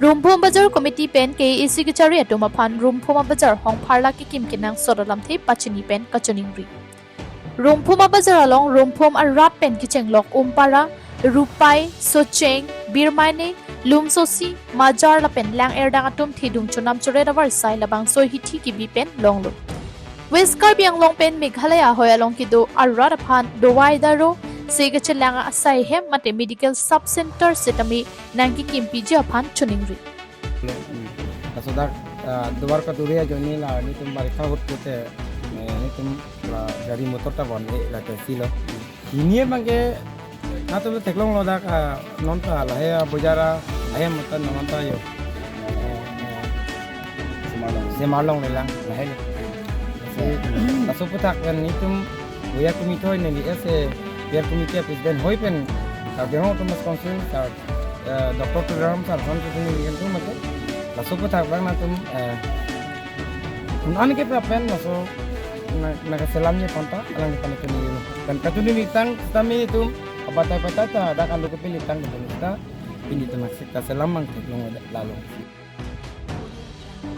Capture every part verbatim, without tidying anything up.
Rumphum Bazar Committee pen K A A C kachari atum aphan Rumphum Bazar hongpharla kekim kenangsot alamthe pachini pen kachiningri. Rumphum Bazar along Rumphum arat pen kechenglok Umpara, Rupai, Socheng, Birmaine, Lumsosi, Majar lapen Lang-erdang atum thedung chonam choret avarsai labangso hithi kebi pen longlo. West Karbi Anglong pen Meghalaya ahoi along kedo arat aphan dawai daro, se kachelang asai hem mate medical sub center setame nangkekimpiji aphan chiningri. Laso dak, ah, Dwar Kaduri ajoine la netum barikha ahut pute, eh, netum la gari motor ta bon-e la ke silo. Pini abangke nangtum theklonglo dak, ah, non ta lahei, ah, bojar, ah, lahei matan non ta yo. Semarlong. Semarlong lelang lahei lo. Si, laso aphuthak pen netum Buya Committee ahoi neli as a Buya Committee president ahoi pen Karbi Anglong Autonomous Council sir, eh, Doctor Tuliram sir aphan ketu neli kan tu mate. Laso aphuthak abang nangtum, eh, un-an ke prapen laso na, nangkaselamji aphan ta alangli aphan ketu neli. Pen ketu neli tang tame netum abatai batai ta dak alo kepilih tang ketu neli ta pini ta naksik ta selam mang theklong lalo.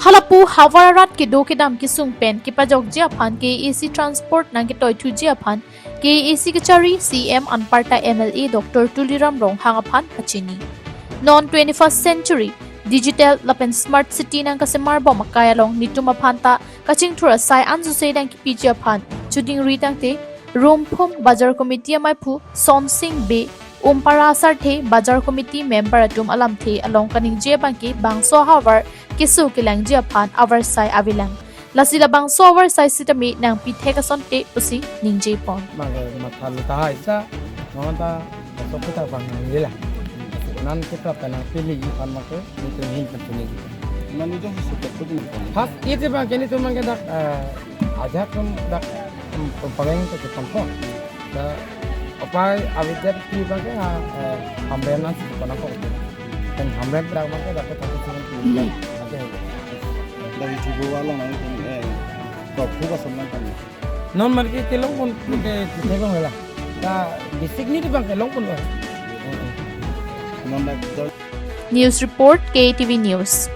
Halapu havar arat kedo kedam kesung pen kepajokji aphan K A A C transport nangketoithuji aphan K A A C kachari C E M anparta M L A Doctor Tuliram Ronghang aphan pachini. Non twenty-first century digital lapen smart city nangkasemar bom akai along netum aphan ta kachingthur asai anjose dang kepiji aphan chiningri tangte Rumphum Bazar Committee amaiphu Sonsing Bey, Umpara asarthe, Bazar Committee member atum alamthe along kaningje abangke bangso havar keso kelangji aphan avarsai avelang. Lasi labangso avarsai sitame nangpi thek asonte pusi ningje pon. Mage matha luta hai sa, non ta laso aphuthak abang nanglela. Nangkeprap ta nangpiliji aphan mate netum ahin pachini. Mane jongsi suket pun. First ite abangke netum abangke dak, eh, ajak atum dak, em, pangeng ta kepampon. Dak apai avidya pi abangke ha, eh, Hamren ansi kepampon. Pen Hamren prak abangke dak ke thatu sini. Oke. Dari Thibu along nang, eh, top two ka samlang kan. Non marke kelongpon ke theklonglela. Ta district ni abangke longpon lo. Non dak News report, K A T V News.